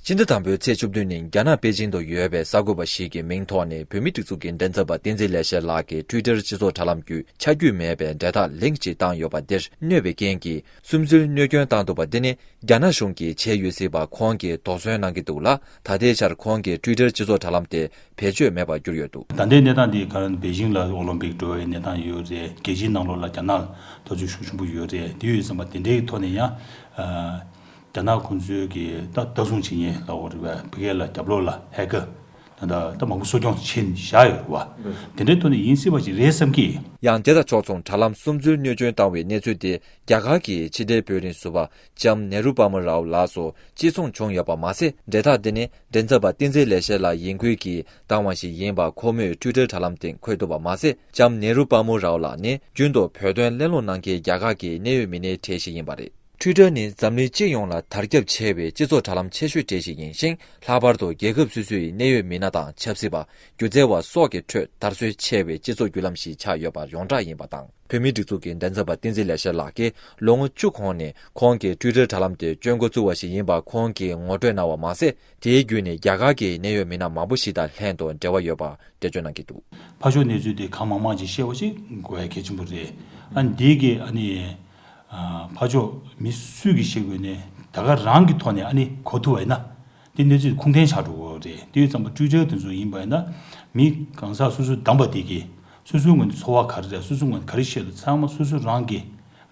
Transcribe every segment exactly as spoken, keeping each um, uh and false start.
སྤྱི་ཟླ་དང་པོའི་ཚེས་བཅུ་བདུན་ཉིན་རྒྱ་ནག་པེ་ཅིང་དུ་ཡོད་པའི་གསར་འགོད་པ་ཞིག་གི་མིང་ཐོག་ནས་བོད་མིའི་སྒྲིག་འཛུགས་ཀྱི་མགྲིན་ཚབ་པ་བསྟན་འཛིན་ལེགས་བཤད་ལགས་ཀྱིས་Twitter་སྤྱི་ཚོགས་དྲ་ལམ་བརྒྱུད་ཆ་རྒྱུས་མེད་པའི་འབྲེལ་ཐག་ལིང་ཅིག་བཏང་ཡོད་པ་འདིར་གནོད་པའི་རྐྱེན་གྱིས་སུམ་ཅུ་སྣོད་སྐྱོན་བཏང་འདུག་པ་འདི་ནི་རྒྱ་ནག་གཞུང་གིས་བྱས་ཡོད་སྲིད་པ་ཁོང་གིས་དོགས་ཟོན་གནང་གི་འདུག་ལ། ད་ལྟའི་ཆར་ཁོང་གི་Twitter་སྤྱི་ཚོགས་དྲ་ལམ་དེ་བེད་སྤྱོད་མེད་པར་གྱུར་ཡོད་འདུག། ད་ལྟའི་གནས་སྟངས་འདི་ག་རེ་པེ་ཅིང་ལ་ཨོ་ལིམ་པིག་འགྲོ་བའི་གནས་སྟངས་ཡོད་རེད། རྒྱལ་སྤྱིའི་ནང་ལོགས་ལ་རྒྱ་ནག་དོ་ཚིགས་ཤུགས་ཆེན་པོ་ཡོད་རེད། དེ་ཡོད་ཙང་པ་དེ་འདྲའི་ཐོག་ནས་ཡང་རྒྱ་ནག་ཁོང་ཚོའི་གི་ད་ལྟ་སྲུང་བྱེད་མཁན་ལ་འོ་རེད་པ། ཕ་གི་ལ་རྒྱབ་ལོགས་ལ་ཧེ་ཀར་ད་ད་ད་མང་པོ་གསོ་སྐྱོང་བྱེད་བཞག་ཡོད་རེད་པ། དེ་འདྲའི་ཐོག་ནས་ཡིན་སྲིད་པ་ཞིག་རེད་བསམ་གི། ཡང་དེ་དང་ཕྱོགས་མཚུངས་དྲ་ལམ་སུམ་ཅུ་སྣོད་སྐྱོན་བཏང་བའི་གནས་ཚུལ་དེ་རྒྱ་གར་གྱི་ཕྱི་འབྲེལ་བོད་རིགས་ཟུར་པ་ལྕམ་ནེ་རུ་པ་མོ་རའོ་ལགས་སུ་གཅིག་མཚུངས་བྱུང་ཡོད་པ་མ་ཟད། འབྲེལ་ཐག་འདི་ནི་མགྲིན་ཚབ་པ་བསྟན་འཛིན་ལེགས་བཤད་ལགས་ཡིན་ཁུལ་གྱིས་བཏང་བ་ཞིག་ཡིན་པ་ཁོ་མོས་Twitter་དྲ་ལམ་སྟེང་འཁོད་འདུག་པ་མ་ཟད། ལྕམ་ནེ་རུ་པ་མོ་རའོ་ལགས་ནི་རྒྱུན་དུ་བོད་དོན་གླེང་སློང་གནང་མཁན་རྒྱ་གར་གྱི་གནད་ཡོད་མི་སྣའི་གྲས་ཤིག་ཡིན་པ་རེད། Twitter་ནི་འཛམ་གླིང་སྤྱི་ཡོངས་ལ་དར་ཁྱབ་ཆེ་བའི་སྤྱི་ཚོགས་དྲ་ལམ་ཆེ་ཤོས་གྲས་ཤིག་ཡིན་ཞིང་། ལྷག་པར་དུ་རྒྱལ་ཁབ་སོ་སོའི་གནད་ཡོད་མི་སྣ་དང་ཆབ་སྲིད་པ། སྒྱུ་རྩལ་བ་སོགས་ཀྱི་ཁྲོད་དར་སྲོལ་ཆེ་བའི་སྤྱི་ཚོགས་བརྒྱུད་ལམ་ཞིག་ཆགས་ཡོད་པ་ཡོངས་གྲགས་ཡིན་པ་དང་། བོད་མིའི་སྒྲིག་འཛུགས་ཀྱི་མགྲིན་ཚབ་པ་བསྟན་འཛིན་ལེགས་བཤད་ལགས་ཀྱིས་ལོ་ངོ་བཅུ་གོང་ནས་ཁོང་གིས་Twitter་དྲ་ལམ་དེ་སྤྱོད་འགོ་བཙུགས་པ་ཞིག་ཡིན་པ་ཁོང་གིས་ངོ་སྤྲོད་གནང་བ་མ་ཟད། དེའི་བརྒྱུད་ནས་རྒྱ་གར་གྱི་གནད་ཡོད་མི་སྣ་མང་པོ་ཞིག་དང་ལྷན་དུ་འབྲེལ་བ་ཡོད་པ་འགྲེལ་བརྗོད་གནང་གི་འདུག། ཕར་ཕྱོགས་གནས་ཚུལ་དེ་གང་མང་མང་ཅིག་ཤེས་པ་ཞིག་དགོས་ཡ་གལ་ཆེན་པོ་རེད། ཨ་ནི་འདི་གི་ཨ་ནི་ཨ་ཕར་ཕྱོགས་མི་སུས་ཀྱིས་ཤེས་དགོས་ནས་ད་ག་རང་གི་ཐོག་ནས་ཨ་ནི་གོ་ཐུབ་པ་ཡིན་ན། དེ་གནས་ཚུལ་ཁུངས་ལྡན་ཆགས་འགྲོ་གི་རེད། དེ་ཡོད་ཙང་པ་Twitter་དེ་ཚོ་ཡིན་པ་ཡིན་ན་མི་གང་ཟག་སོ་སོའི་བདམས་པ་དེ་གིས་སོ་སོའི་ངོས་ནས་ཚོར་བ་ག་རེ་རེད། སོ་སོའི་ངོས་ནས་ག་རེ་བཤད་འདུག་ཚང་མ་སོ་སོ་རང་གི་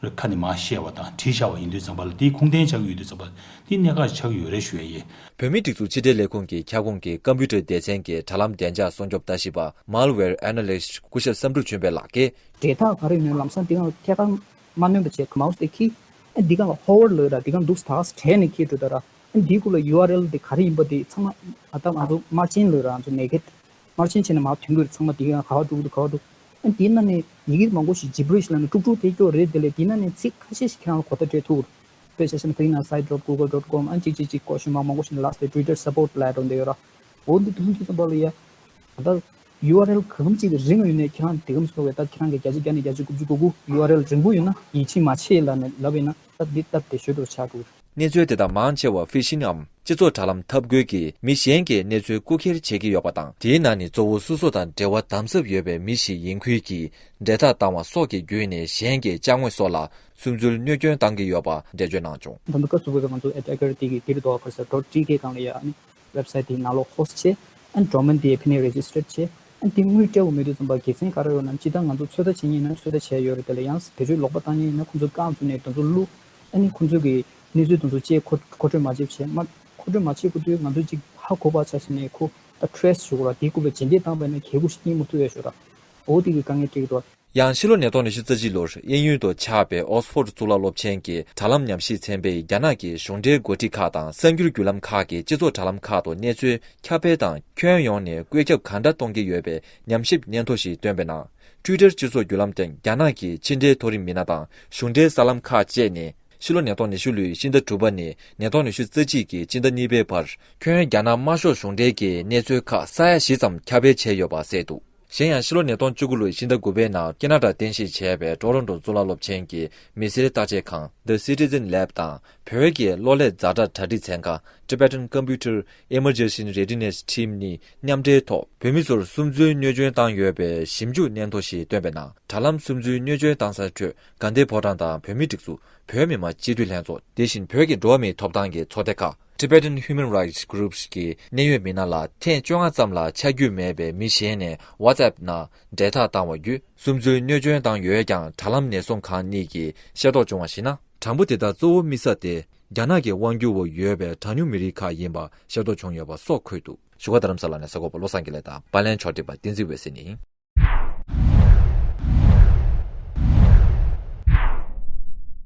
རེ་ཁ་ནས་མར་བཤད་པ་དང་བྲིས་བཞག་པ་ཡིན་དུས་ཙམ་པ་ལ་དེ་ཁུངས་ལྡན་ཆགས་ཀྱི་ཡོད་དུས་ཙམ་པ་ལ་དེ་གནད་འགག་ཆགས་ཀྱི་ཡོད་རེད་ཞུ་ཡ་ཡིན། བོད་མིའི་སྒྲིག་འཛུགས་ཕྱི་དྲིལ་ལས་ཁུངས་ཀྱི་ཁྱབ་ཁོངས་ཀྱི་ཀམ་པུ་ཊར་སྡེ་ཚན་གྱི་དྲ་ལམ་བདེ་འཇགས་སྲུང་སྐྱོབ་ལྟ་ཞིབ་པ་Malware Analyst་སྐུ་ཞབས་བསམ་གྲུབ་ཆོས་འཕེལ་ལགས་ཀྱིས། འབྲེལ་ཐག་ག་རེ་ཡོད་ན་ལམ་སང་དེ་གང་ཐད་ཀར་མ་གནོན་པ་བྱས་མའོ་སི་དེ་ཁྱེར། ཨ་འདི་གང་ལ་ཧོ་ཝར་ལོས་ར་འདི་གང་འདུག་ཐག་བྲལ་ནས་ཁྱེར་འགྲོ་ད་ར། ཨ་འདི་གུ་ལ་ཡུ་ཨར་ཨེལ་དེ་ག་རེ་ཡིན་པ་དེ་ཚང་མ་ཨ་ད་ང་ཚོ་དམར་རྗེན་ལོས་ར་ང་ཚོ་ནེ་གེ་དམར་རྗེན་བྱས་ནས་མར་ཐོན་གྱི་རེད། ཚང་མ་དེ་གང་ག་བ་འགྲོ་གི་འདུག་ག་བ་འགྲོ། ཨ་དེ་ན་ནས་ཡི་གེ་མང་པོ་ཞིག་ཇི་བྲིས་ལ་ནས་དཀྲུག་དཀྲུག་དེ་སྐྱོ་རེད། དེ་ལས་དེ་ན་ནས་ཚིག་ཁ་ཤས་ཤིག་ཁྱེད་རང་ལ་གོ་བརྡ་སྤྲད་ཐུབ་རེད། དཔེ་ཆ་བཞག་ན་ཕ་གི་ན་site dot google dot com ཨ་གཅིག་གཅིག་གཅིག་ཀོ་ཤུ་མ་མང་པོ་ཞིག་ལ་ལགས་སེ་Twitter support་ལ་འགྲོ་འདི་ཡོད་ར། འོ་འདི་དུས་ཚོད་ཙམ་པ་ལ་ཡ། ད་ཡུ་ཨར་ཨེལ་གང་ཅིག་རིང་ཡོད་ནས་ཁྱེད་རང་དེ་གམ་སོ་བས་ད་ཁྱེད་རང་གི་བརྒྱ་ཆ་བརྒྱ་ནས་བརྒྱ་ཆ་དགུ་བཅུ་གོ་དགུ་ཡུ་ཨར་ཨེལ་རིང་པོ་ཡོད་ན་ཡིད་ཆེས་མ་བྱེད་ལབ་ནས་ལབ་ཡིན་ན་ད་འདི་སྟབས་བདེ་ཤོས་འགྲོ་ཆགས་འགྲོ། གནས་ཚུལ་དེ་དག་མང་ཆེ་བ་ཕི་ཤིང་ངམ་སྤྱི་ཚོགས་དྲ་ལམ་འཐབ་རྒོལ་གྱིས་མི་གཞན་གྱི་གནས་ཚུལ་རྐུ་འཁྱེར་བྱེད་ཀྱི་ཡོད་པ་དང་། དེའི་ནང་ནས་གཙོ་བོ་སོ་སོ་དང་འབྲེལ་བ་དམ་ཟབ་ཡོད་པའི་མི་ཞིག་ཡིན་ཁུལ་གྱིས་འབྲེལ་ཐག་བཏང་བ་སོགས་ཀྱི་བརྒྱུད་ནས་གཞན་གྱི་ཅ་དངོས་སོགས་ལ་སུམ་ཅུ་སྣོད་སྐྱོན་བཏང་གི་ཡོད་པ་འགྲེལ་བརྗོད་གནང་བྱུང་། ད་ལྟ་སྐབས་སུ་བབས་པའི་ང་ཚོ་attacker་དེ་གི་དེ་རུ་དོ་ཁར་ས་dot T K་སྒང་ལ་ཡ་ཨ་ནི་website་དེའི་ནང་ལོགས་host་བྱས། ཨ་ནི་domain་དེ་ཡ་ཕི་ནས་register་བྱས། ཨ་ནི་དེ་དངུལ་སྤྲད་དགོས་མེད་དུས་ཙམ་པ་དགེ་མཚན་ག་རེ་ཡོད་ནམ། སྤྱིར་བཏང་ང་ཚོ་ཚོད་ལྟ་བྱེད་མཁན་ཡིན་ན་ཚོད་ལྟ་བྱས་ཡོད་རེད། དེ་ལ་ཡང་བེད་སྤྱོད་ལོག་པ་བཏང་མཁན་ཡིན་ན་ཁོང་ཚོ་རྐང་བཙུགས་ནས་དེ་ཚོ་བླུགས། ཨ་ནི་ཁོང་ཚོ་གི་གནས་ཚུལ་དེ་ཚོ་ཅེས་མཁོ་མཁོ་སྤྲོད་མ་བྱེད་བྱས་མ་མཁོ་སྤྲོད་མ་བྱེད་དགོས་དུས་ང་ཚོ་ཅིག་ཧ་གོ་བ་ཆ་བཞག་ནས་ཁོ་ད་trace་ཞུ་དགོས་ར། དེ་རྐུབ་ལ་རྗེས་འདེད་བཏང་པ་ཡིན་ན་གལ་པོ་ཞིག་རྙེད་མ་ཐུབ་ཡ་ཞུ་ར། འོ་དེ་གི་དཀའ་ངལ་འཕྲད་ཀྱི་འདུག། ཡང་ཕྱི་ལོ་ཉིས་སྟོང་ཉི་ཤུ་རྩ་གཅིག་ལོར་དབྱིན་ཡུལ་དུ་ཆགས་པའི་Oxford་གཙུག་ལག་སློབ་ཆེན་གྱི་དྲ་ལམ་ཉམས་ཞིབ་ཚན་པས་རྒྱ་ནག་གི་གཞུང་འབྲེལ་འགོ་ཁྲིད་ཁག་དང་གསར་འགྱུར་བརྒྱུད་ལམ་ཁག་གི་སྤྱི་ཚོགས་དྲ་ལམ་ཁག་ཏུ་གནས་ཚུལ་ཁྱབ་སྤེལ་དང་ཁྱོན་ཡོངས་ནས་བཀོད་ཁྱབ་ག་འདྲ་གཏོང་གི་ཡོད་པའི་ཉམས་ཞིབ་སྙན་ཐོ་ཞིག་བཏོན་པའི་ནང་། Twitter་སྤྱི་ཚོགས་བརྒྱུད་ལམ་སྟེང་རྒྱ་ནག་གི་ཕྱི་འབྲེལ་མཐོ་རིམ་མི་སྣ་དང་གཞུང་འབྲེལ་གསར་ལམ་ཁག་བཅས་ནས་ཕྱི་ལོ་ཉིས་སྟོང་ཉི་ཤུ་ལོའི་ཕྱི་ཟླ་དྲུག་པ་ནས་ཉིས་སྟོང་ཉི་ཤུ་རྩ་གཅིག་གི་ཕྱི་ཟླ་གཉིས་པའི་བར་ཁྱོན་རྒྱ་ནག་དམར་ཤོག་གཞུང་འབྲེལ་གྱི་གནས་ཚུལ་ཁག་ས་ཡ་བཞི་ཙམ་ཁྱབ་སྤེལ་བྱས་ཡོད་པ་གསལ་འདུག། གཞན་ཡང་ཕྱི་ལོ་ཉིས་སྟོང་བཅུ་དགུ་ལོའི་ཕྱི་ཟླ་དགུ་པའི་ནང་ཁེ་ན་ཌར་རྟེན་གཞི་བྱས་པའི་ཊོ་རོན་ཊོ་གཙུག་ལག་སློབ་ཆེན་གྱི་མི་སེར་བརྟག་དཔྱད་ཁང་The Citizen Lab་དང་བོད་ཀྱི་གློག་ཀླད་ཛ་དྲག་གྲ་སྒྲིག་ཚན་ཁང་Tibetan Computer Emergency Readiness Team་གཉིས་མཉམ་འབྲེལ་ཐོག་བོད་མི་ཚོར་སུམ་ཅུའི་སྣོད་སྐྱོན་བཏང་ཡོད་པའི་ཞིབ་འཇུག་སྙན་ཐོ་ཞིག་བཏོན་པའི་ནང་། དྲ་ལམ་སུམ་ཅུའི་སྣོད་སྐྱོན་བཏང་སའི་ཁྲོད་དགའ་ལྡན་ཕོ་བྲང་དང་བོད་མིའི་སྒྲིག་འཛུགས། བོད་མི་མང་སྤྱི་འཐུས་ལྷན་ཚོགས། དེ་བཞིན་བོད་ཀྱི་འགྲོ་བ་མིའི་ཐོབ་ཐང་གི་ཚོགས་སྡེ་ཁག Tibetan Human Rights Groups་གི་གནད་ཡོད་མི་སྣ་ལ་ཐེངས་བཅོ་ལྔ་ཙམ་ལ་ཆ་རྒྱུས་མེད་པའི་མི་གཞན་ནས་WhatsApp་ནང་འབྲེལ་ཐག་བཏང་བ་བརྒྱུད་སུམ་ཅུའི་སྣོད་སྐྱོན་བཏང་ཡོད་ཀྱང་དྲ་ལམ་ཉེན་སྲུང་ཁང་གཉིས་ཀྱིས་ཤེས་རྟོགས་བྱུང་བར་གཞིགས་ན། དྲང་པོ་དེ་དག་གཙོ་བོ་དམིགས་ས་དེ་རྒྱ་ནག་གི་དབང་སྒྱུར་འོག་ཡོད་པའི་གྲངས་ཉུང་མི་རིགས་ཁག་ཡིན་པ་ཤེས་རྟོགས་བྱུང་ཡོད་པ་སོགས་འཁོད་འདུག། བཞུགས་སྒར་རྡ་རམ་ས་ལ་ནས་གསར་འགོད་པ་བློ་བཟང་དགེ་ལེགས་དང་པར་ལེན་ཕྱོགས་སྒྲིག་པ་བསྟན་འཛིན་འོད་ཟེར་ཡིན།